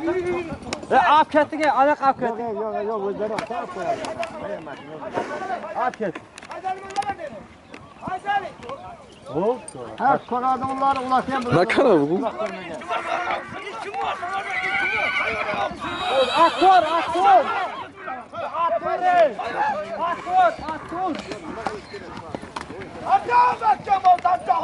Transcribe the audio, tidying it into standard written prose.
Ап кетти, аяқ ап кетти. Yo'q, yo'q, yo'q, o'zlari olib qo'yadi. Ап кетти. Ha, ko'radi ular, ular ham Nakara bu. Aktor, aktor. Aktor, aktor, aktor.